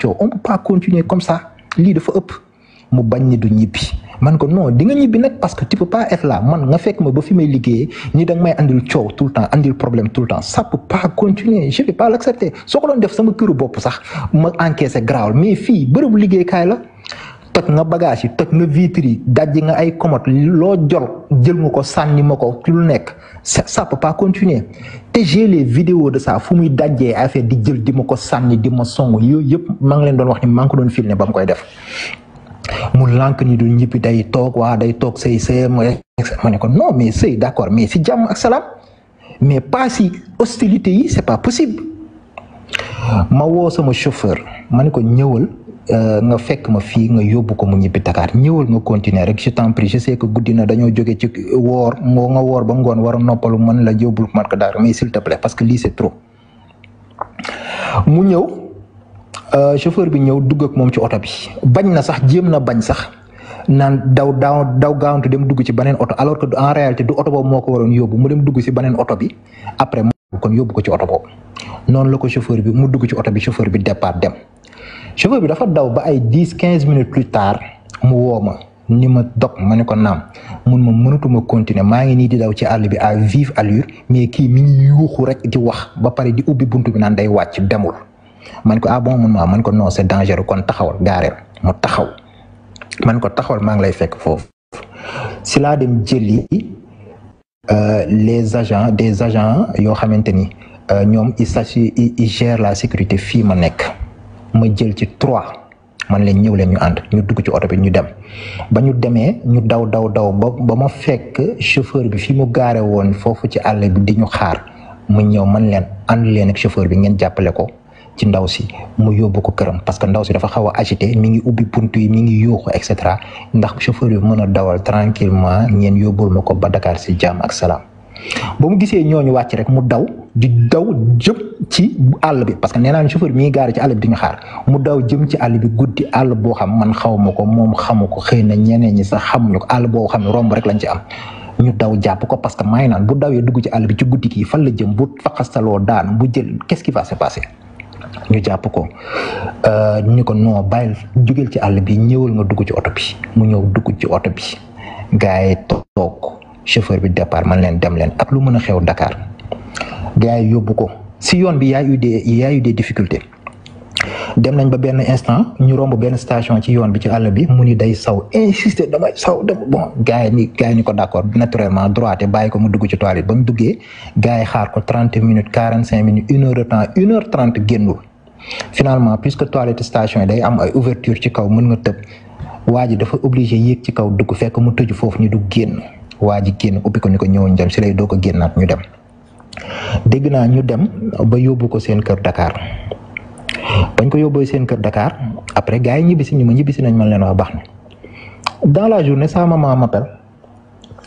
coow on peut pas continuer comme ça lii dafa ëpp mu bañ ni du ñibbi man ko non di nga ñibbi nag parce que tu peux pas être là man nga fekk ma ba fi may liggéeyee ni da nga may andil coow tout le temps andil problème tout le temps ça peut pas continuer je vais pas l'accepter soo ko doon def sama këru bopp sax ma encaissé grawal mais fii bërëbu liggéeykaay la toj nga bagage yi toj nga vitre yi dajji nga ay commode loo jël nga ko sànni ma ko lu nekk ça peut pas continuer te j'ai les vidéos de ça fu muy dajjee affaire di jël di ma ko sànni di ma song yooyu yëpp maa ngi leen doon wax ni maa ngi ko doon filmer ba mu koy def mu lànk ni du ñibbi day toog sëy ma ne ko non mais sëy d'accord mais si jàmm ak salaam mais pas si hostilité yi c'est pas possible ma woo sama chauffeur ma ne ko ñëwal nga fekk ma fii nga yóbbu ko mu ñibbi Dakar ñëwal nga continuer rek je t'en prie je sais que guddi na dañoo jóge ci woor nga woor ba ngoon war a noppalu mën la yóbbul man ko Dakar mais s'il te plaît parce que lii c'est trop mu ñëw chauffeur bi ñëw dugg ak moom ci oto bi bañ na sax jéem na bañ sax naan daw gaawantu dem dugg ci beneen oto alors que en réalité du oto boobu moo ko waroon yóbbu mu dem dugg ci beneen oto bi après kon yóbbu ko ci oto boobu noonu la ko chauffeur bi mu dugg ci oto bi chauffeur bi départ dem chauffeur bi dafa daw ba ay 10-15 minutes plus tard mu woo ma ni ma dog ma ne ko naam mun ma mënatuma continuer maa ngi nii di daw ci àll bi à vive allure mais kii mi ngi yuuxu rek di wax ba pare di ubbi buntu bi naan day wàcc demul man ko ah bon man ko non c'est dangereux kon taxawal gaareel mu taxaw man ko taxawal maa ngi lay fekk foofu si laa dem jëli des agents yoo xamante ni ñoom ils gèrent la sécurité fii ma nekk ma jël ci 3 man leen ñëw leen ñu ànd ñu dugg ci oto bi ñu dem ba ñu demee ñu daw ba ma fekk chauffeur bi fi mu gaare woon foofu ci àll bi di ñu xaar mu ñëw man leen ànd leen ak chauffeur bi ngeen jàppale ko ci ndaw si mu yóbbu ko këram parce que ndaw si dafa xaw a agité mi ngi ubbi buntu yi mi ngi yuuxu et cetera ndax chauffeur bi mën a dawal tranquillement ngeen yóbbul ma ko ba Dakar si jàmm ak salaam ba mu gisee ñooñu wàcc rek mu daw jëm ci àll bi parce que nee naa chauffeur bi mi ngi gaare ci àll bi di ñu xaar mu daw jëm ci àll bi guddi àll boo xam man xaw ma ko moom xamu ko xëy na ñeneen ñi sax xamuñu ko àll boo xam ne romb rek lañ ci am ñu daw jàpp ko parce que maa ngi naan bu dawee dugg ci àll bi ci guddi kii fan la jëm bu faqastaloo daan bu jël qu'est-ce qui va se passer ñu jàpp ko ñu ko non bàyyil jógeel ci àll bi ñëwal nga dugg ci oto bi mu ñëw dugg ci oto bi gars yi toog chauffeur bi départ man leen dem leen ak lu mën a xew Dakar gars yi yóbbu ko si yoon bi y a eu des difficultés dem nañ ba benn instant ñu romb benn station ci yoon bi ci àll bi mu ni day saw insister damay saw dem bon gars yi ni ko d'accord naturellement droite bàyyi ko mu dugg ci toilette ba mu duggee gars yi xaar ko 30 minutes 45 minutes 1 heure de temps 1h30 génnul finalement puisque toilette station yi day am ay ouverture ci kaw mën nga tëb waa ji dafa obligé yéeg ci kaw dugg fekk mu tëju foofu ñu du génn waa ji génn ubbi ko ni ko ñëwuñ dem si lay doo ko génnaat ñu dem dégg naa ñu dem ba yóbbu ko seen kër Dakar bañ ko yóbboo seen kër Dakar après gars yi ñibbisi nañ man leen wax baax na dans la journée sa maman m'appelle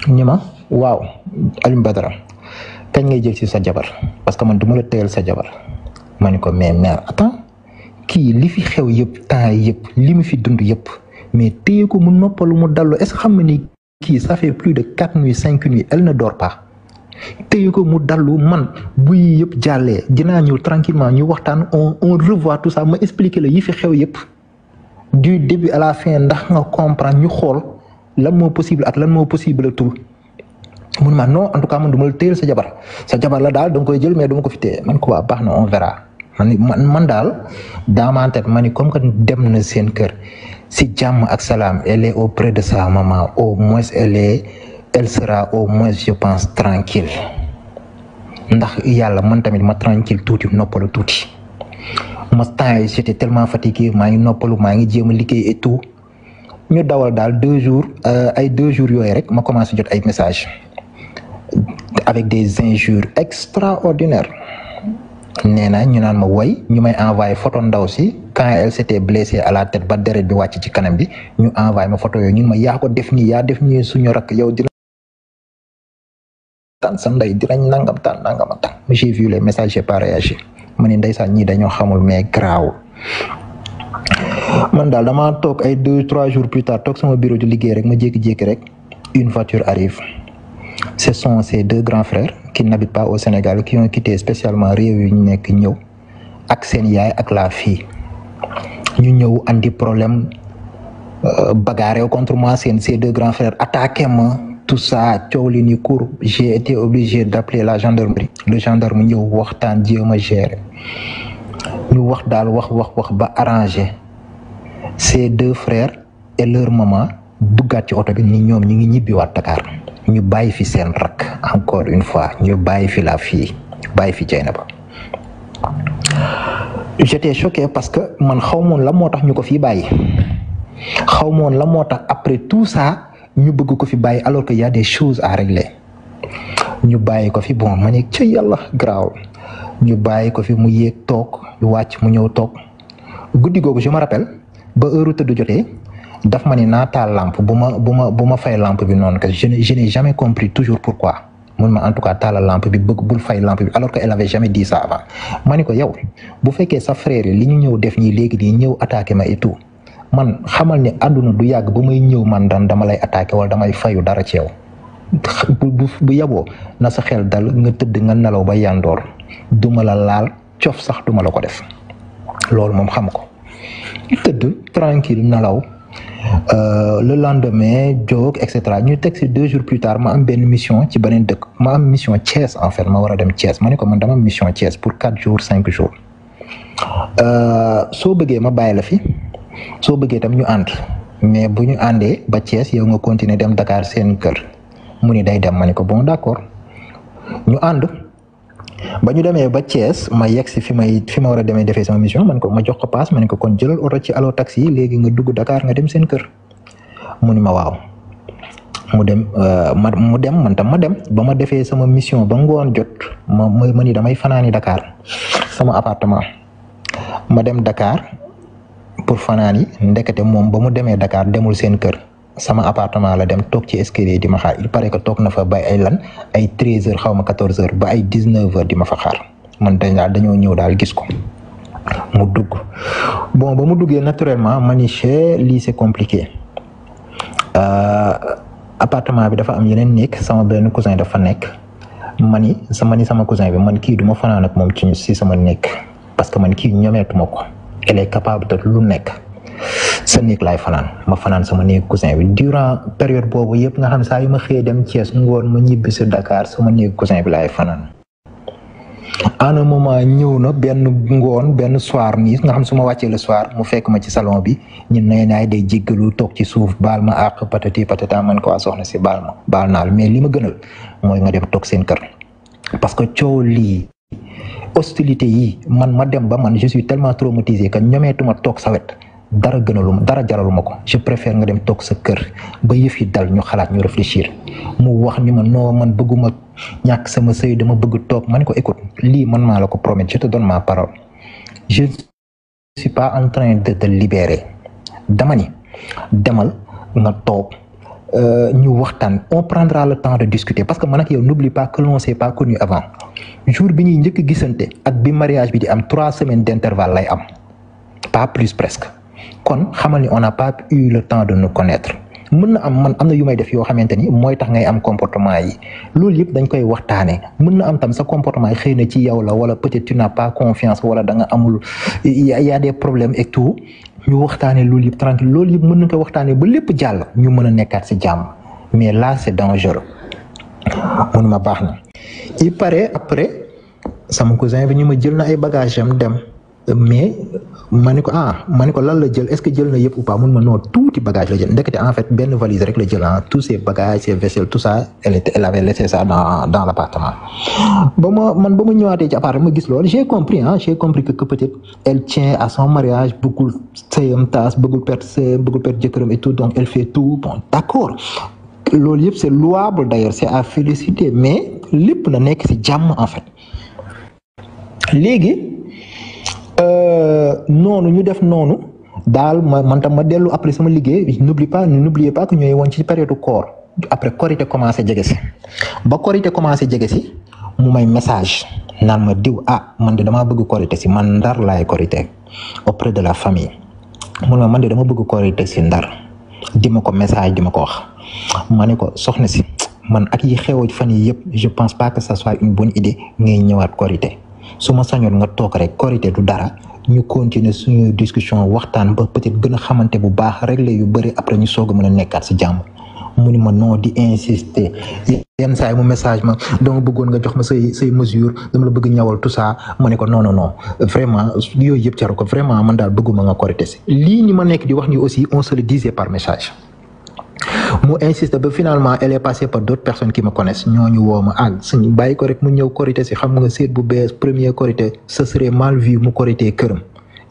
ñi ma waaw Alioune Badara kañ ngay jël si sa jabar parce que man du ma la téyel sa jabar ma ni ko mais mère attends kii li fi xew yëpp temps yëpp li mu fi dund yëpp mais téye ko mu noppalu mu dallu est-ce que xam nga ni kii ça fait plus de 4 nuits 5 nuits elle ne dort pas téye ko mu dallu man bu yii yëpp jàllee dinaa ñëw tranquillement ñu waxtaan on revoit tout ça ma expliquer la yi fi xew yëpp du début à la fin ndax nga comprendre ñu xool lan moo possible ak lan moo possible tout mun ma non en tout cas man du ma la téyel sa jabar la daal da nga koy jël mais du ma ko fi téye man ko waa baax na on verra man daal dans ma tête ma ni comme que dem na seen kër si jàmm ak salaam elle est auprès de sa maman au moins elle sera au moins je pense tranquille ndax yàlla man tamit ma tranquille tuuti noppalu tuuti ma temps j'étais tellement fatigué maa ngi noppalu maa ngi jéem a liggéey et tout ñu dawal daal 2 jours ay 2 jours yooyu rek ma commencé jot ay messages avec des injures extraordinaires nee na ñu naan ma woy ñu may envoyé photo ndaw si quand elle s'était blessée à la tête ba deret bi wàcc ci kanam bi ñu envoyé ma photo yooyu ñun ma yaa ko def nii suñu rakk yow dina tan sa ndey dinañ nangam tan j'ai vu les messages j'ai pas réagi ma ni ndeysaan ñii dañoo xamul mais graaw man daal dama toog ay 2-3 jours plus tard toog sama bureau di liggéey rek ma jékki-jékki rek une voiture arrive ce sont ces 2 grands frères qui n'habitent pas au Sénégal qui ont quitté spécialement réew yu ñu nekk ñëw ak seen yaay ak la fille ñu ñëw andi problème bagarre contre moi ces deux grands frères attaqué ma tout ça coow li ni cour j'ai été obligé d'appeler la gendarmerie le gendarme ñëw waxtaan jéem a gérer ñu wax daal wax ba arrangé ces deux frères et leur maman duggaat ci oto bi ni ñoom ñu ngi ñibbiwaat Dakar ñu bàyyi fi seen rak encore une fois ñu bàyyi fi la fille bàyyi fi Dieynaba. J'étais choqué parce que man xaw moon la moo tax ñu ko fi bàyyi xaw moon la moo tax après tout ça ñu bëgg ko fi bàyyi alors que y a des choses à régler ñu bàyyi ko fi bon ma ne ci yàlla garaaw ñu bàyyi ko fi mu yéeg toog wàcc mu ñëw toog guddi googu je me rappelle ba heure tëdd jotee daf ma ne naa taal lampe bu ma fay lampe bi noonu que je n'ai jamais compris toujours pourquoi mun ma en tout cas taalal lampe bi bëgg bul fay lampe bi alors que elle avait jamais dit ça avant ma ne ko yow bu fekkee sa frère yi li ñu ñëw def ñii léegi nii ñëw attaqué ma et tout man xamal ne àdduna du yàgg ba may ñëw man dama lay attaqué wala damay fayu dara ci yow bu yaboo na sa xel dal nga tëdd nga nelaw ba yandoor duma la laal cof sax duma la ko def loolu moom xam ko tëdd tranquille nelaw le lendemain jóg et cetera ñu teg si 2 jours plus tard ma am benn mission ci beneen dëkk ma am mission Thiès en fait ma war a dem Thiès ma ne ko man dama am mission Thiès pour 4 jours 5 jours soo bëggee ma bàyyi la fi soo bëggee tam ñu ànd mais bu ñu àndee ba Thiès yow nga continuer dem Dakar seen kër mu ni day dem ma ne ko bon d'accord ñu ànd ba ñu demee ba Thiès ma yegg si fi ma war a demee defee sama mission man ko ma jox ko paas ma ne ko kon jëlal oto ci allo taxi yi léegi nga dugg Dakar nga dem seen kër mu ni ma waaw mu dem man tam ma dem ba ma defee sama mission ba ngoon jot ma ni damay fanaani Dakar sama appartement ma dem Dakar pour fanaani ndekete moom ba mu demee Dakar demul seen kër sama appartement la dem toog ci escalier di ma xaar il paraît que toog na fa ba ay 13h xaw ma 14h ba ay 19h di ma fa xaar man dañoo ñëw daal gis ko mu dugg bon ba mu duggee naturellement ma ni lii c'est compliqué appartement bi dafa am yeneen nekk sama benn cousin dafa nekk ma ni sama cousin bi man kii du ma fanaan ak moom ci sama nekk parce que man kii ñomeetuma ko elle est capable de lu nekk. sa néeg laay fanaan ma fanaan sama néeg cousin bi durant période boobu yëpp nga xam saa yu ma xëyee dem Thiès ngoon ma ñibbi si Dakar sama néeg cousin bi laay fanaan à un moment ñëw na benn ngoon benn soir nii nga xam su ma wàccee le soir mu fekk ma ci salon bi ñun naay day jéggalu toog ci suuf baal ma àq patati patata man ko waa soxna si baal naal mais li ma gënal mooy nga dem toog seen kër parce que coow lii hostilité yi man ma dem ba man je suis tellement traumatisé que ñomeetuma toog sa wet dara jaraluma ko je préfère nga dem toog sa kër ba yëf yi dal ñu xalaat ñu réfléchir mu wax ni ma non man bëgguma ñàkk sama sëy dama bëgg toog ma ne ko écoute lii man maa la ko promettre je te donne ma parole je suis pas en train de te libérer dama ni demal nga toog ñu waxtaan on prendra le temps de discuter parce que man ak yow n'oublie pas que l'on s'est pas connu avant jour bi ñuy njëkk gisante ak bi mariage bi di am 3 semaines d'intervalle lay am pas plus presque kon xamal ni on n'a pas eu le temps de nous connaître mën na am na yu may def yoo xamante ni mooy tax ngay am comportement yi loolu yëpp dañ koy waxtaanee mën na am tam sa comportement yi xëy na ci yow la wala peut-être tu n'as pas confiance wala da nga amul y a des problèmes et tout ñu waxtaanee loolu yëpp tranquille loolu yëpp mën na ko waxtaanee ba lépp jàll ñu mën a nekkaat si jàmm mais là c'est dangereux mun ma baax na il paraît après sama cousin bi ñu ma jël na ay bagages am dem mais ma ne ko lan la jël est-ce que jël na yëpp ou pas mun ma non tuuti bagage la jël ndekete en fait benn valise rek la jël tous ses bagages ses vaisselles tout ça elle avait laissé ça dans l'appartement ba ma ñëwaatee ci appartement ma gis loolu j'ai compris que peut-être elle tient à son mariage bëggul sëyam taas bëggul perdre jëkkëram et tout donc elle fait tout bon d'accord loolu yëpp c'est louable d'ailleurs c'est à féliciter mais lépp na nekk ci jàmm en fait léegi noonu ñu def noonu daal man tam ma dellu après sama liggéey n'oubliez pas que ñooy woon ci période koor après korité commencé jege si ba korité commencé jege si mu may message naan ma diw man de damaa bëgg korité si man Ndar laay korité auprès de la famille mun ma man de dama bëgg korité si Ndar di ma ko message di ma ko wax ma ne ko soxna si man ak yi xew fan yi yëpp je pense pas que ça soit une bonne idée ngay ñëwaat korité su ma sañoon nga toog rek korité du dara ñu continuer suñu discussion waxtaan ba peut-être gën a xamante bu baax régler yu bëri après ñu soog a mën a nekkaat si jàmm. mu ni ma non di insister yenn saa yi mu message ma dama bëggoon nga jox ma say mesure dama la bëgg ñawal tout ça ma ne ko non vraiment yooyu yëpp jaru ko vraiment man daal bëgguma nga korité si lii ni ma nekk di wax ni aussi on se le disait par message. mu insiste ba finalement elle est passée par d'autres personnes qui me connaissent ñooñu woo ma suñu bàyyi ko rek mu ñëw korité si xam nga seet bu bees premier korité ce serait mal vu mu korité këram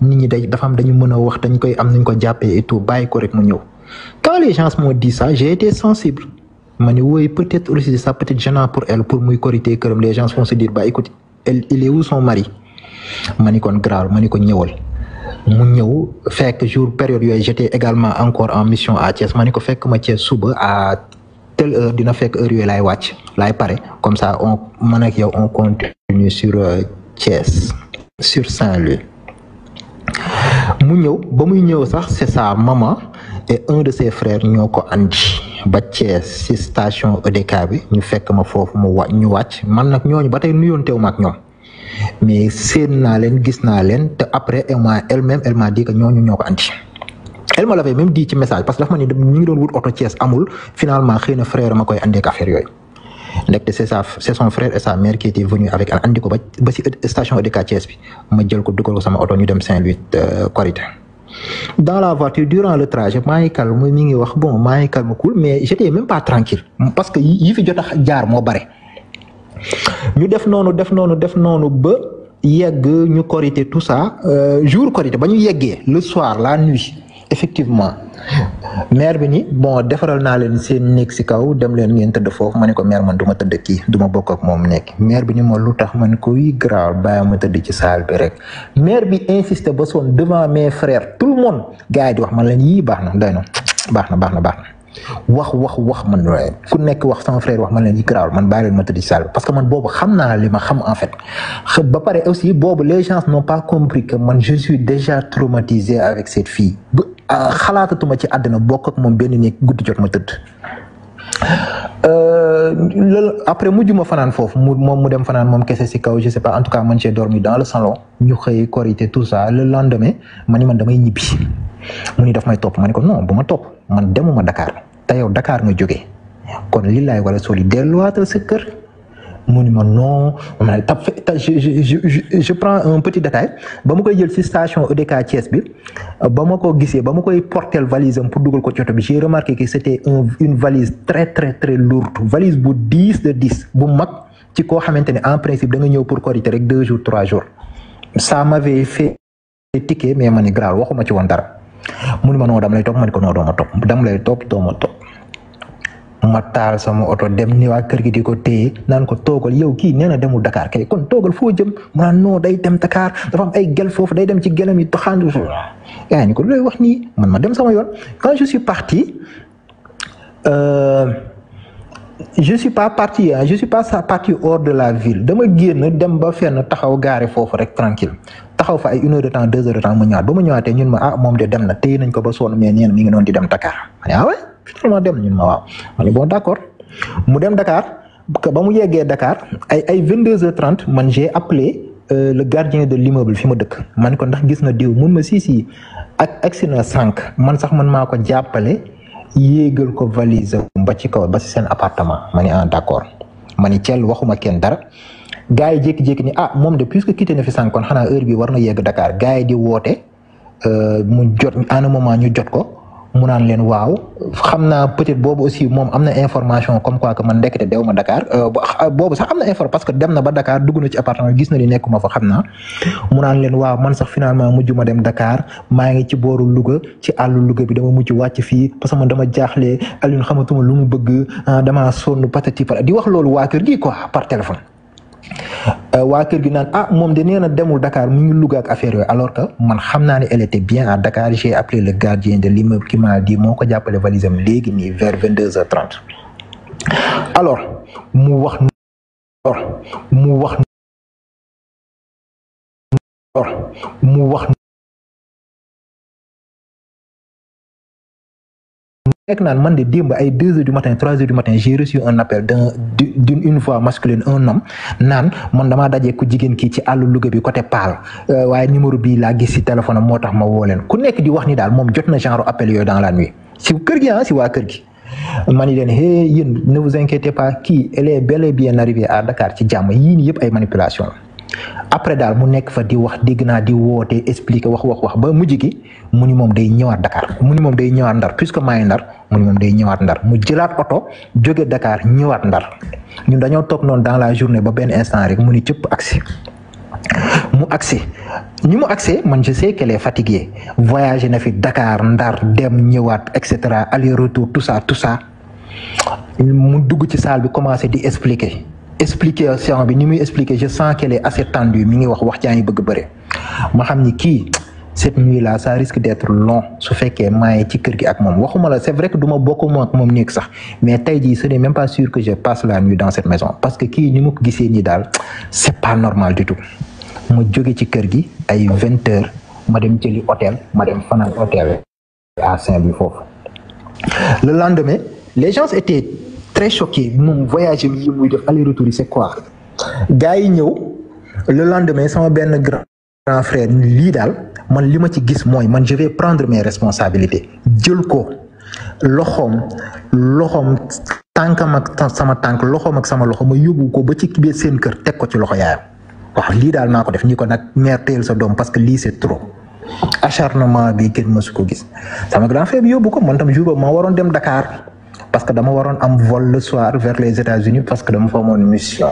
nit ñi dafa am dañu mën a wax dañ koy am nañ ko jàppee et tout bàyyi ko rek mu ñëw. Quand les gens m'ont dit ça, j'ai été sensible. Ma ne oui, peut-être aussi ça peut être gênant pour elle, pour muy korité këram les gens vont se dire bah écoute, il est où son mari? Ma ni kon grave, ma ni ko ñëwal. Mu ñëw fekk jour période yooyu j'étais également encore en mission à Thiès ma ni ko fekk ma Thiès suba à telle heure dina fekk heure yooyu laay wàcc laay pare comme ça man ak yow on continue sur Thiès sur Saint-Louis. Mu ñëw ba muy ñëw sax c'est sa maman et un de ses frères ñoo ko andi ba Thiès ci station EDK bi ñu fekk ma foofu ñu wàcc man nag ñooñu ba tey nuyoonteewu ma ak ñoom mais seen naa leen gis naa leen te après elle m'a dit que ñooñu ñoo ko andi. Elle me l'avait même dit ci message parce que dafa ma ni ñu ngi doon wut oto Thiès amul finalement xëy na frère ma koy andi ak affaire yooyu. ndekte c'est son frère et sa mère qui étaient venus avec elle andi ko ba ci station EDK Thiès bi ma jël ko dugal ko sama oto ñu dem Saint-Louis Korité. Dans la voiture durant le trajet maa ngi calme mi ngi wax bon maa ngi calme cool mais j'étais même pas tranquille parce que yi fi jot a jaar moo bare. ñu def noonu ba yegg ñu Korité tout ça jour Korité ba ñu yeggee le soir la nuit effectivement maire bi ni bon defaral naa leen seen néeg si kaw dem leen ngeen tëdd foofu ma ne ko maire man du ma tëdd kii du ma bokk ak moom nekk maire bi ni ma lu tax ma ne ko yi grave bàyyi ma tëdd ci salle bi rek maire bi insisté ba sonn devant mes frères tout le monde gars yi di wax man leen yii baax na doy na baax na wax man ku nekk wax sama frère wax man leen yi grave man bàyyi leen ma tëdd ci salle bi parce que man boobu xam naa li ma xam en fait ba pare aussi boobu les gens n'ont pas compris que man je suis déjà traumatisé avec cette fille xalaatatuma ci àddina bokk ak moom benn néeg guddi jot ma tëdd loolu après mujj ma fanaan foofu moom mu dem fanaan moom kese si kaw je sais pas en tout cas man j'ai dormi dans le salon ñu xëy Korité tout ça le lendemain man damay ñibbi mu ni daf may topp ma ni ko non bu ma topp man demuma Dakar te yow Dakar nga jógee kon li laay wala soli delluwaatal sa kër mu ni ma non je prends un petit détail ba ma koy jël ci station EDK Thiès bi ba ma ko gisee ba ma koy porter valise am pour dugal ko ci oto bi j'ai remarqué que c'était une valise très très très lourde valise bu 10 de 10 bu mag ci koo xamante ne en principe da nga ñëw pour Korité rek 2 jours 3 jours ça m'avait fait ticket mais ma ni grave waxuma ci woon dara mu ni ma non dama lay topp ma ni ko non doo ma topp dama lay topp doo ma topp ma taal sama oto dem ni waa kër gi di ko téye naan ko toogal yow kii nee na demul Dakar kay kon toogal foo jëm mu naan non day dem Dakar dafa am ay gel foofu day dem ci gelam yi toxaandu yaa ni ko looy wax nii man ma dem sama yoon quand je suis parti je suis pas parti hors de la ville dama génn dem ba fenn taxaw gaare foofu rek tranquille taxaw fa ay 1 heure de temps 2 heures de temps mu ñëwaat ba ma ñëwaatee ñun ma moom de dem na téye nañ ko ba sonn mais nee na mi ngi noonu di dem Dakar ma ne ouais finalement dem ñun ma waaw ma ne bon d'accord mu dem Dakar ba mu yeggee Dakar ay 22h30 man j'ai appelé le gardien de l'immeuble fi ma dëkk man ko ndax gis nga diw mun ma si ak agsi na sànq man sax man maa ko jàppale yéegal ko valise ba ci kaw ba ci seen appartement ma ne d'accord ma ni Thiel waxuma kenn dara gars yi jékki-jékki ni moom de puisque quitté na fi sànq kon xanaa heure bi war na yegg Dakar gars yi di woote mu jot à un moment ñu jot ko mu naan leen waaw xam naa peut-être boobu aussi moom am na information comme quoi que man ndekete dew ma Dakar boobu sax am na information parce que dem na ba Dakar dugg na ci appartement gis na ni nekkuma fa xam naa mu naan leen waaw man sax finalement mujj ma dem Dakar maa ngi ci booru Louga ci àllu Louga bi dama mujj wàcc fii parce que man dama jaaxle Alioune xamatuma lu mu bëgg damaa sonn patati di wax loolu waa kër gi quoi par téléphone. waa kër gi naan moom de nee na demul Dakar mu ngi Louga ak affaire yooyu alors que man xam naa ne elle était bien à Dakar j'ai appelé le gardien de l'immeuble qui m'a dit moo ko jàppale valise am léegi nii vers 22h30 alors mu wax nekk naan man de démb ay 2h du matin 3h du matin j'ai reçu un appel d'une voix masculine un homme naan man damaa dajee ku jigéen kii ci àllu Louga bi côté Paal waaye numéro bii laa gis si téléphone am moo tax ma woo leen ku nekk di wax ni daal moom jot na genre appel yooyu dans la nuit si kër gi si waa kër gi. ma ni leen yéen ne vous inquiétez pas kii elle est bel et bien arrivée à Dakar ci jàmm yii nii yëpp ay manipulation la après daal mu nekk fa di wax dégg naa di woote expliquer wax ba mujj gi mu ni moom day ñëwaat Dakar mu ni moom day ñëwaat Ndar puisque maa ngi Ndar mu ni moom day ñëwaat Ndar mu jëlaat oto jóge Dakar ñëwaat Ndar ñun dañoo toog noonu dans la journée ba benn instant rek mu ni cëpp agsi mu agsi ni mu agsee man je sais qu'elle est fatiguée voyagé na fi Dakar Ndar dem ñëwaat et cetera aller retour tout ça mu dugg ci salle bi commencé di explication bi ni muy expliquer je sens qu'elle est assez tendue mi ngi wax jaa ngi bëgg bëre ma xam ni kii cette nuit là ça risque d'être long su fekkee maay ci kër gi ak moom waxuma la c'est vrai que du ma bokk ak moom néeg sax mais tey jii ce n'est même pas sûr que je passe la nuit dans cette maison parce que kii ni ma ko gisee nii daal c'est pas normal du tout. ma jóge ci kër gi ay 20h ma dem jëli hôtel ma dem fanaan hôtel à Saint-Louis foofu. Le lendemain les gens étaient très choqués moom voyage yi muy def aller retour yi c'est quoi gars yi ñëw le lendemain sama benn grand frère lii daal man li ma ci gis mooy man je vais prendre mes responsabilités jël ko loxoom tànkam ak sama tànk loxoom ak sama loxo ma yóbbu ko ba ci biir seen kër teg ko ci loxo yaayam. waaw lii daal naa ko def ñi ko nag mère teel sa doom parce que lii c'est trop acharnement bi kenn mësu ko gis sama grand frère bi yóbbu ko man tam jour boobu ma waroon dem Dakar parce que dama waroon am vol le soir vers les États-Unis parce que dama fa amoon mission.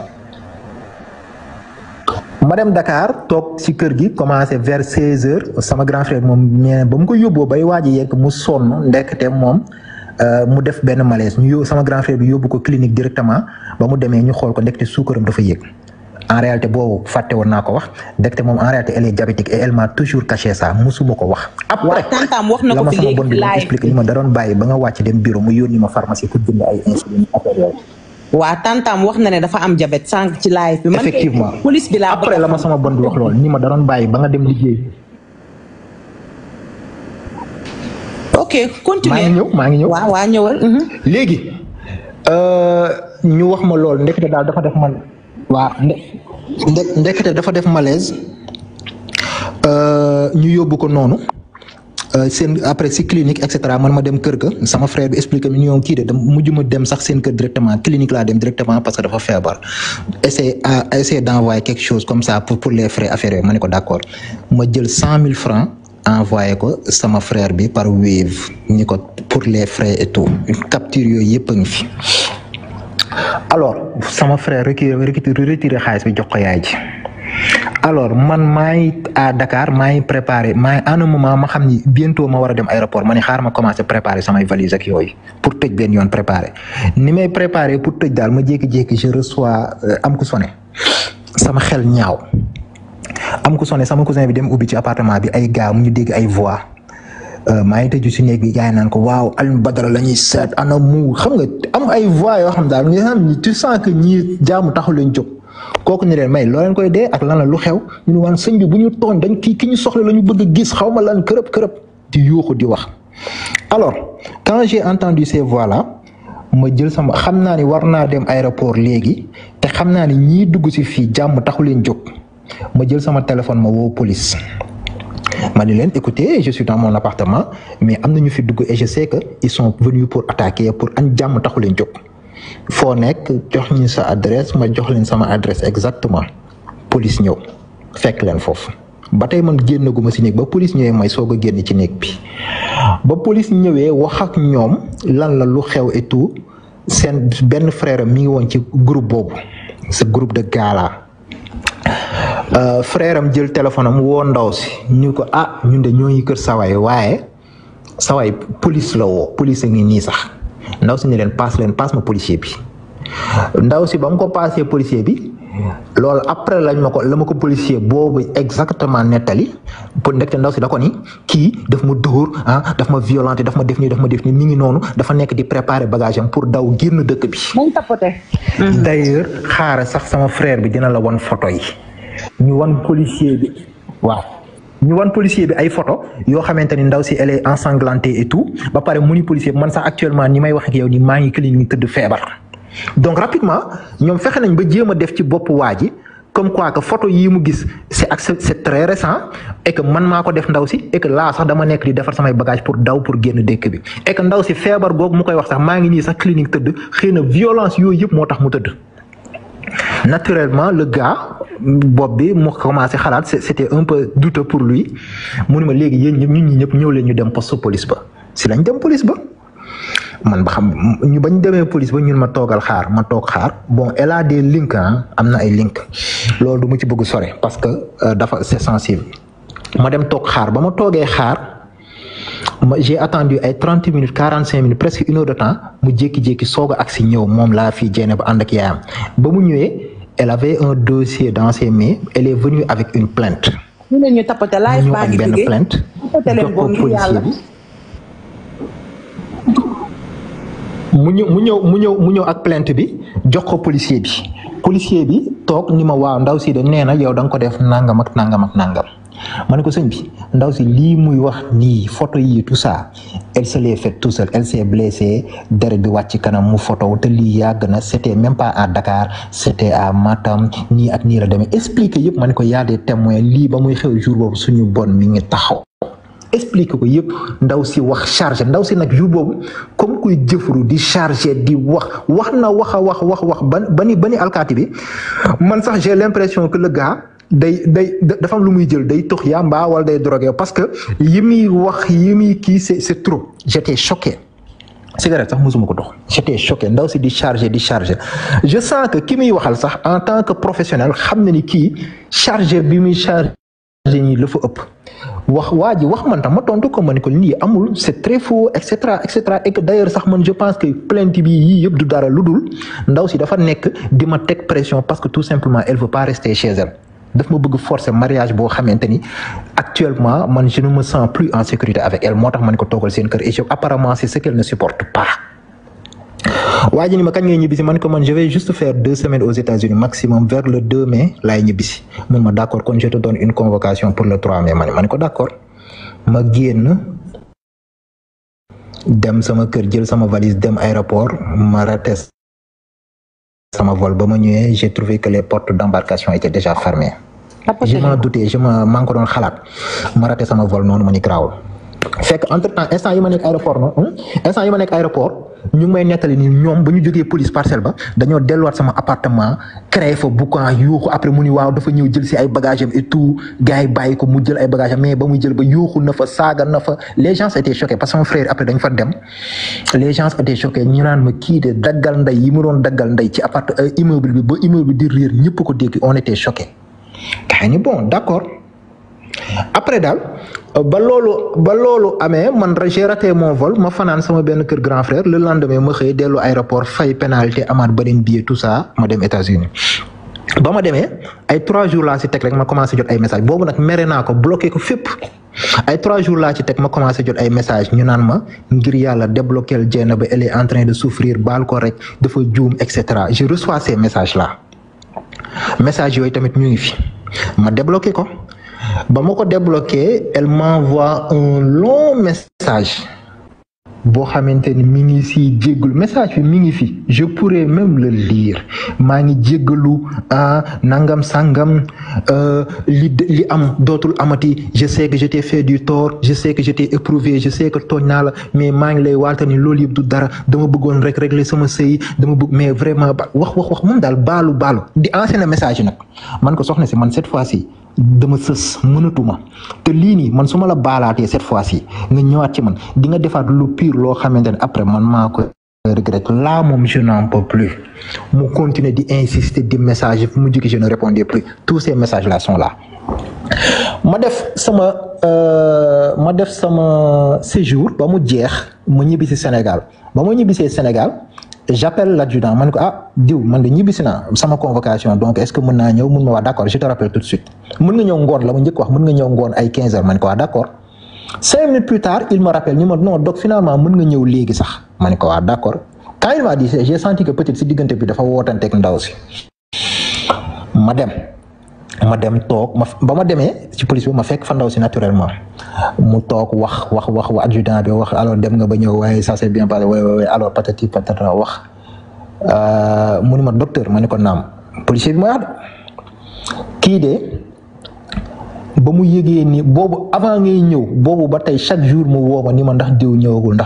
ma dem Dakar toog ci kër gi commencé vers 16h sama grand frère moom ñee ba mu ko yóbboo bay waaj a yegg mu sonn ndekete moom mu def benn malaise ñu sama grand frère bi yóbbu ko clinique directement ba mu demee ñu xool ko ndekete suukaram dafa yéeg. en réalité boobu fàtte woon naa ko wax ndekete moom en réalité elle est diabétique et elle m'a toujours caché ça musuma ko wax. après tantam wax na ko fi léegi la ma sama bon bi expliqué ni ma da doon bàyyi ba nga wàcc dem bureau mu yónni ma pharmacie pour jënd ay insuline affaire yooyu. waa tantam wax na ne dafa am diabète sànq ci live bi. effectivement police bi laa après la ma sama bon bi wax loolu ni ma da doon bàyyi ba nga dem liggéey. ok continuer maa ngi ñëw. waaw ñëwal. léegi ñu wax ma loolu ndekete daal dafa def man. waaw ndekete dafa def malaise ñu yóbbu ko noonu seen après si clinique et cetera man ma dem kër ga sama frère bi expliqué mi ñoom kii de mujj ma dem sax seen kër directement clinique laa dem directement parce que dafa feebar essayer d'envoyer quelque chose comme ça pour les frais affaires yooyu ma ne ko d'accord ma jël 100 000 francs envoyé ko sama frère bi par Wave ni ko pour les frais et tout capture yooyu yëpp a ngi fi. alors sama frère retiré xaalis bi jox ko yaay ji alors man maay à Dakar maay préparé maay à un moment ma xam ni bientôt ma war a dem aéroport ma ne xaar ma commencé préparer samay valise ak yooyu pour tëj benn yoon préparé ni may préparé pour tëj daal ma jékki-jékki je reçois am ku sonné sama xel ñaaw am ku sonné sama cousin bi dem ubbi ci appartement bi ay gars mu ñu dégg ay voix. maa ngi tëju si néeg bi gars yi naan ko waaw Alioune Badara la ñuy seet ana mu xam nga am ay voix yoo xam daal nga xam ni tu sens que ñii jaamu taxul leen jóg kooku ni leen may loo leen koy dee ak lan la lu xew ñu ne waan sëñ bi bu ñu tooñ dañ ki ñu soxla la ñu bëgg a gis xaw ma lan kërëb di yuuxu di wax. alors quand j'ai entendu ces voix là ma jël sama xam naa ni war naa dem aéroport léegi te xam naa ni ñii dugg si fii jàmm taxu leen jóg ma jël sama téléphone ma woo police. ma ne leen écoutez je suis dans mon appartement mais am na ñu fi dugg et je sais que ils sont venus pour attaquer pour añ jàmm taxu leen jóg foo nekk jox ñu sa adresse ma jox leen sama adresse exactement police ñëw fekk leen foofu ba tey man génnaguma si néeg ba police ñëwee may soog a génn ci néeg bi ba police ñëwee wax ak ñoom lan la lu xew et tout seen benn frère mi ngi woon ci groupe boobu ce groupe de gala. Frère am jël téléphone am woo ndaw si ñu ko ñun de ñoo ngi kër sawaay waaye sawaay police la woo police a ngi nii sax ndaw si ne leen paas ma policier bi ndaw si ba mu ko paasee policier bi loolu après la ma ko policier boobu exactement nettali pour ndekte ndaw si da ko ni kii daf ma dóor daf ma violenté daf ma def nii mi ngi noonu dafa nekk di préparer bagage am pour daw génn dëkk bi. moom tapote. D'ailleurs xaaral sax sama frère bi dina la won photo yi. ñu wan policier bi waaw ñu wan policier bi ay photo yoo xamante ni ndaw si elle est ensanglantée et tout ba pare mu ni policier bi man sax actuellement ni may wax ak yow ni maa ngi clinique tëdd feebar. donc rapidement ñoom fexe nañ ba jéem a def ci bopp waa ji comme quoi que photo yii mu gis c'est très récent et que man maa ko def ndaw si et que laa sax dama nekk di defar samay bagage pour daw pour génn dëkk bi et que ndaw si feebar googu mu koy wax sax maa ngi nii sax clinique tëdd xëy na violence yooyu yëpp moo tax mu tëdd. naturellement le gars bopp bi mu commencé xalaat c'était un peu douteux pour lui mu ne ma léegi yéen ñun ñi ñëpp ñëw leen ñu dem poste police ba si lañ dem police ba man ba xam ñu bañ demee police ba ñun ma toogal xaar ma toog xaar bon elle a des links am na ay link loolu du mu ci bëgg sore parce que dafa c'est sensible ma dem toog xaar ba ma toogee xaar j'ai attendu ay 30 minutes 45 minutes presque une heure de temps mu jékki-jékki soog a agsi ñëw moom laa fii jéene ba ànd ak yaayam ba mu ñëwee elle avait un dossier dans ses mains elle est venue avec une plainte. ñu ne ñu tapote live baa ngi benn plainte jox ko policier bi mu ñëw ak plainte bi jox ko policier bi toog ni ma waaw ndaw si de nee na yow da nga ko def nangam ak nangam ak nangam. ma ne ko sëñ bi ndaw si lii muy wax nii photo yi tout ça elle se l'est fait tout seul elle s'est blessée deret bi wàcc kanam mu photo te lii yàgg na c'était même pas à Dakar c'était à Matam nii ak nii la demee expliquer yëpp ma ne ko y a des témoins lii ba muy xew jour boobu suñu bon mi ngi taxaw expliquer ko yëpp ndaw si wax chargé ndaw si nag jour boobu comme kuy jëfru di chargé di wax na wax ba ni alkaati bi man sax j'ai l'impression que le gars day dafa am lu muy jël day tox yamba wala day drogué parce que yi muy kii c'est trop j'étais choqué cigarette sax mosuma ko dox j'étais choqué ndaw si di chargé je sens que ki muy waxal sax en tant que professionnel xam na ni kii chargé bi muy chargé nii la fa ëpp waa ji wax man tam ma tontu ko ma ni ko lii amul c'est très faux et cetera et que d'ailleurs sax man je pense que plainte bi yii yëpp du dara lu dul ndaw si dafa nekk di ma teg pression parce que tout simplement elle veut pas rester chez elle daf ma bëgg forcer mariage boo xamante ni actuellement man je ne me sens plus en sécurité avec elle moo tax ma ne ko toogal seen kër et apparemment c'est ce qu'elle ne supporte pas. waa ji ni ma kañ ngay ñibbisi man ko man je vais juste faire 2 semaines aux États-Unis maximum vers le 2 mai laay ñibbisi mun ma d'accord kon je te donne une convocation pour le 3 mai ma ne ko d'accord ma génn dem sama kër jël sama valise dem aéroport ma raté sama vol ba ma ñëwee j'ai trouvé que les portes d'embarcation étaient déjà fermées. je m'en doutais maa ngi ko doon xalaat ma raté sama vol noonu ma ni garaawul fekk entre temps instant yi ma nekk aéroport ñu ngi may nettali ni ñoom ba ñu jógee police parcelle ba dañoo delluwaat sama appartement créé fa boucan yuuxu après mu ni waaw dafa ñëw jël si ay bagages am et tout gars yi bàyyi ko mu jël ay bagages am mais ba muy jël ba yuuxu na fa saaga na fa les gens étaient choqués parce que mon frère après dañ fa dem les gens étaient choqués ñu naan ma kii de daggal ndey yi mu doon daggal ndey ci immeuble bi ba immeuble bi di réer ñëpp ko dégg on était choqués gars ni bon d'accord après daal ba loolu amee man j'ai raté mon vol ma fanaan sama benn kër grand frère le lendemain ma xëy dellu aéroport fay pénalité amaat beneen billet tout ça ma dem États-Unis ba ma demee ay 3 jours laa ci teg rek ma commencé jot ay message boobu nag mere naa ko bloqué ko fépp ay 3 jours laa ci teg ma commencé jot ay message ñu naan ma ngir yàlla débloquer Dieynaba elle est en train de souffrir baal ko rek dafa juum et cetera je reçois ces messages là message yooyu tamit ñu ngi fi ma débloqué ko. ba ma ko débloqué elle m'envoie un long message boo xamante ni mi ngi si jéggalu message bi mi ngi fi je pourrais même le lire maa ngi jéggalu nangam sangam li am dootul amati je sais que je t'ai fait du tort je sais que je t'ai éprouvé je sais que tooñ naa la mais maa ngi lay waalta ni loolu yëpp du dara dama bëggoon rek régler sama sëy dama bëgg mais vraiment wax moom daal baalu di enchaîner message yi nag man ko soxna si man cette fois-ci dama sës mënatuma te lii nii man su ma la baalaatee cette fois-ci nga ñëwaat ci man di nga defaat lu pire loo xamante ne après man maa ko regrette là moom je n'en peux plus mu continuer di insister di message fu mu jóge je ne répondais plus tous ces messages là sont là ma def sama séjour ba mu jeex ma ñibbisi Sénégal ba ma ñibbisee Sénégal j'appelle l'adjudant man ko diw man de ñibbisi naa sama convocation donc est-ce que mën naa ñëw mun ma wax d'accord je te rappelle tout de suite mën nga ñëw ngoon la ma njëkk wax mën nga ñëw ngoon ay 15 heures man ko wax d'accord 5 minutes plus tard il me rappelle ni ma non donc finalement mën nga ñëw léegi sax ma ne ko wax d'accord quand il m'a dit j'ai senti que peut-être si diggante bi dafa wootanteeg ndaw si ma dem ma dem toog ba ma demee ci police bi ma fekk fa ndaw si naturellement mu toog wax wa adjudant bi wax alors dem nga ba ñëw waaye ça s'est bien passé waaye alors patati patata wax mu ni ma docteur ma ne ko naam policier bi ma wax kii de ba mu yëgee ni boobu avant ngay ñëw boobu ba tey chaque jour mu woo ma ni ma ndax diw ñëwagul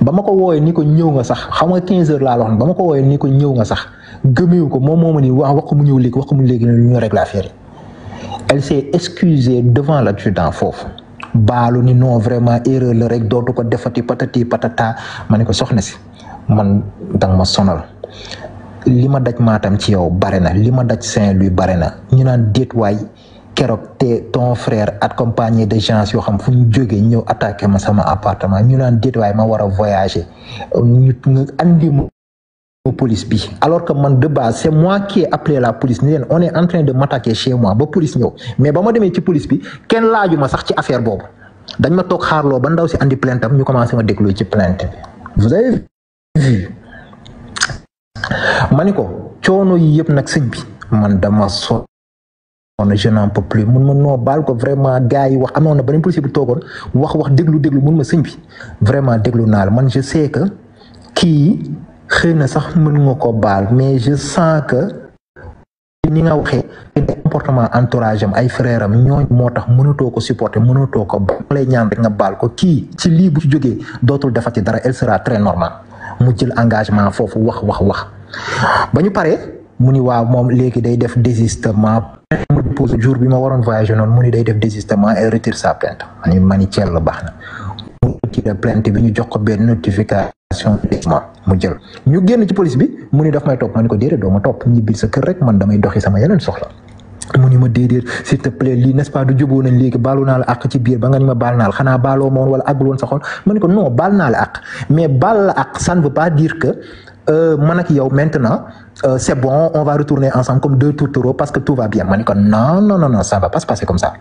ba ma ko wooyee ni ko ñëw nga sax xam nga 15 heures laa la wax ba ma ko wooyee ni ko ñëw nga sax gëmeewu ko moom moo ma ni wax ko mu ñëw léegi ñu régler affaire yi. Elle s'est excusée devant l'adjudant foofu baalu ni non vraiment erreur la rek dootu ko defati patati patata ma ne ko soxna si man danga ma sonal li ma daj Matam ci yow bare na li ma daj Saint-Louis bare na ñu naan déet waay keroog te ton frère accompagné de gens yoo xam fu ñu jógee ñëw attaqué ma sama appartement ñu naan déet waay ma war a voyager ñu nga andi ma police bi alors que man de base c'est moi qui ai appelé la police ni leen on est en train de m'attaquer chez moi ba police ñëw mais ba ma demee ci police bi kenn laaju ma sax ci affaire boobu dañ ma toog xaarloo ba ndaw si andi plainte am ñu commencé ma déglu ci plainte bi vous avez vu ma ni ko coono yi yëpp nag sëñ bi man dama sonn je n'en peux plus mun ma noo baal ko vraiment gars yi wax amoon na beneen policier bu toogoon wax déglu mun ma sëñ bi vraiment déglu naa la man je sais que kii xëy na sax mën nga ko baal mais je sens que ni nga waxee comportement entourage am ay frère am ñooñ moo tax mënatoo ko supporter mënatoo ko lay ñaan rek nga baal ko kii ci lii bu ci jógee dootul defati dara elle sera très normale mu jël engagement foofu wax ba ñu paree mu ni waaw moom léegi day def désistement mu dépose jour bi ma waroon voyager noonu mu ni day def désistement et retire sa plainte ma ni ceel la baax na mu retire plainte bi ñu jox ko benn notification mu jël ñu génn ci police bi mu ni daf may topp ma ni ko déedéet doo ma topp ñibbil sa kër rek man damay doxi sama yeneen soxla mu ni ma déedéet s'il te plaît lii n'est-ce pas du juboo nañ léegi baalu naa la àq ci biir ba nga ni ma baal naa la xanaa baaloo ma woon wala àggul woon sa xol ma ni ko non baal naa la àq mais baal la àq ça ne veut pas dire que man ak yow maintenant c'est bon on va retourner ensemble comme deux tourtereaux parce que tout va bien ma ni ko non ça va pas se passer comme ça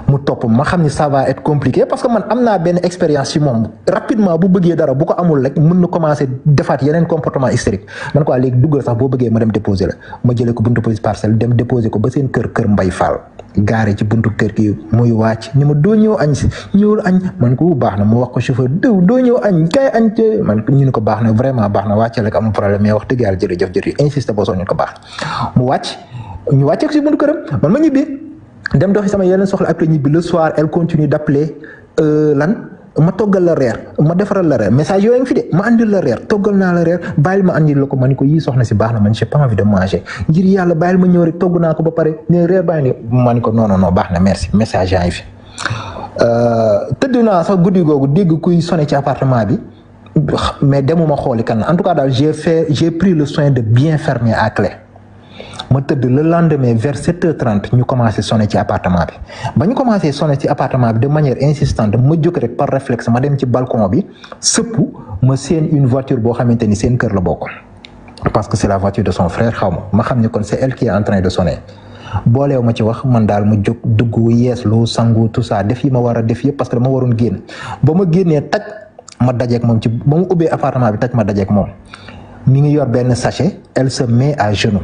mu topp ma xam ni ça va être compliqué parce que man am naa benn expérience ci moom rapidement bu bëggee dara bu ko amul rek mën na commencer defaat yeneen comportement hystérique man ko léegi duggal sax boo bëggee ma dem déposer la ma jëlee ko buntu police parcelle dem déposer ko ba seen kër Mbay Fall gaare ci buntu kër gi muy wàcc ni ma doo ñëw añ si ñëwul añ man ko baax na mu wax ko chauffeur doo ñëw añ kay añ te man ñu ne ko baax na vraiment baax na wàcce rek amul problème mais wax dëgg yàlla jërëjëf insisté boo soo ñu ko baax mu wàcc ñu wàccee ko si buntu këram man ma ñibbi dem doxi sama yeneen soxla après ñibbi le soir elle continue d'appeler ma toggal la reer ma defaral la reer message yooyu ngi fi de ma andil la reer toggal naa la reer bàyyil ma andil la ko ma ni ko yii soxna si baax na man j'ai pas envie de manger ngir yàlla bàyyil ma ñëw rek togg naa ko ba pare ne reer bàyyi ni ma ni ko non baax na merci message yaa ngi fi tëdd naa sax guddi googu dégg kuy sonné ci appartement bi mais demuma xooli kan en tout cas daal j'ai pris le soin de bien fermer à clé ma tëdd le lendemain vers 7h30 ñu commencé sonné ci appartement bi ba ñu commencé sonné ci appartement bi de manière insistante ma jóg rek par réflexe ma dem ci balcon bi sëpp ma seen une voiture boo xamante ni seen kër la bokk parce que c'est la voiture de son frère xaw ma xam ni kon c'est elle qui est en train de sonner booleew ma ci wax man daal ma jóg dugg yeeslu sangu tout ça def yi ma war a def yëpp parce que dama waroon génn ba ma génnee taj ma dajeek moom ci ba mu ubbee appartement bi taj ma dajeek moom mi ngi yor benn sachet elle se met à genoux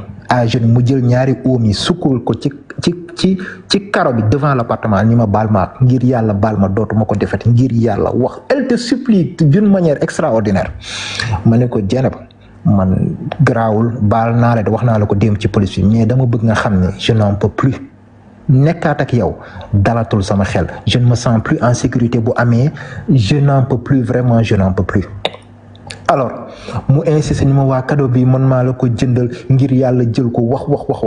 mu jël ñaari oom yi sukkul ko ci karo bi devant l'appartement ni ma baal ma ngir yàlla baal ma dootuma ko defati ngir yàlla wax elle te supplie d'une manière extraordinaire ma ne ko Dieynaba man garaawul baal naa la de wax naa la ko démb ci police bi mais dama bëgg nga xam ne je n'en peux plus nekkaat ak yow dalatul sama xel je ne me sens plus en sécurité bu amee je n'en peux plus vraiment je n'en peux plus alors mu insisté ni ma waa cadeau bi man maa la ko jëndal ngir yàlla jël ko wax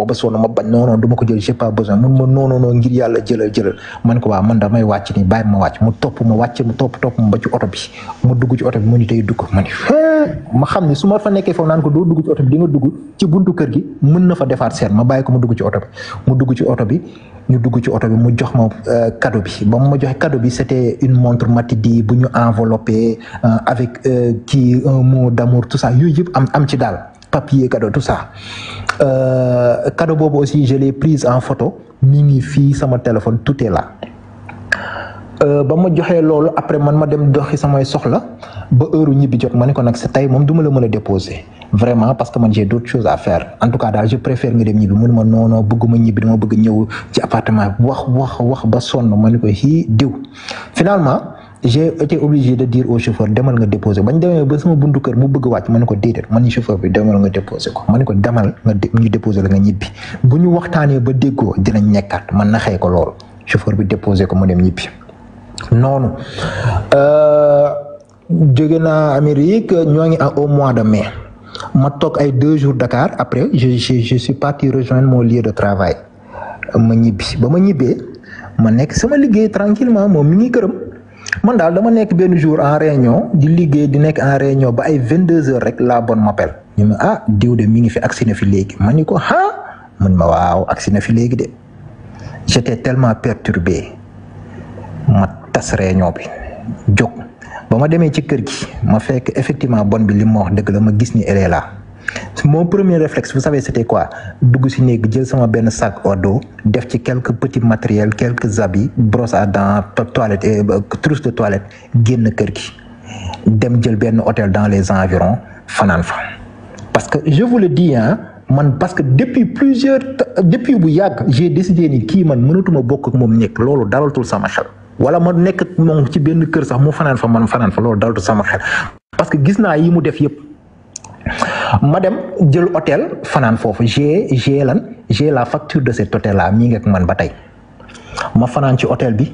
ba sonn ma bañ non duma ko jël j'ai pas besoin mun ma non ngir yàlla jëlal man ko waa man damay wàcc ni bàyyi ma wàcc mu topp ma wàcc mu topp ma ba ci oto bi mu dugg ci oto bi mu ni tey dugg ma ni ma xam ni su ma fa nekkee foofu naan ko doo dugg ci oto bi di nga dugg ci buntu kër gi mën na fa defaat seet ma bàyyi ko mu dugg ci oto bi mu dugg ci oto bi ñu dugg ci oto bi mu jox ma cadeau bi ba mu ma joxe cadeau bi c'était une montre Matidi bu ñu enveloppé avec kii un mot d'amour tout ça yooyu yëpp am ci daal papier cadeau tout ça cadeau boobu aussi je l'ai prise en photo mi ngi fii sama téléphone tout est là ba ma joxee loolu après man ma dem doxi samay soxla ba heure ñibbi jot ma ne ko nag sa tey moom du ma la mën a déposer vraiment parce que man j'ai d'autres choses à faire en tout cas daal je préfère nga dem ñibbi mu ne ma non bëgguma ñibbi dama bëgg ñëw ci appartement bi wax ba sonn ma ne ko diw finalement j'ai été obligé de dire au chauffeur demal nga déposer bañ demee ba sama buntu kër mu bëgg wàcc ma ne ko déedéet man ni chauffeur bi demal nga déposer ko ma ne ko demal nga ñu déposer la nga ñibbi bu ñu waxtaanee ba déggoo dinañ nekkaat man na xëy ko loolu chauffeur bi déposer ko mu dem ñibbi. noonu jóge naa Amérique ñoo ngi au mois de mai ma toog ay 2 jours Dakar après je suis parti rejoindre mon lieu de travail ma ñibbi ba ma ñibbee ma nekk sama liggéey tranquillement moom mi ngi këram man daal dama nekk benn jour en réunion di liggéey di nekk en réunion ba ay 22 heures rek la bonne m'appelle ñu ma diw de mi ngi fi agsi na fi léegi ma ni ko mun ma waaw agsi na fi léegi de j'étais tellement perturbé ma tas réunion bi jóg ba ma demee ci kër gi ma fekk effectivement bon bi li ma wax dëgg la ma gis ni elle est là mon premier réflexe vous savez c'était quoi dugg si néeg jël sama benn sac à dos def ci quelques petits matériels quelques habits brosse à dents toilette et trousse de toilette génn kër gi dem jël benn hôtel dans les environs fanaan fa parce que je vous le dis man parce que depuis bu yàgg j'ai décidé ni kii man mënatuma bokk ak moom nekk loolu dalatul sama xel wala ma nekk ak moom ci benn kër sax mu fanaan fa man fanaan fa loolu dalatul sama xel parce que gis naa yi mu def yëpp ma dem jël hôtel fanaan foofu j'ai la facture de cet hôtel là mi ngi ak man ba tey ma fanaan ci hôtel bi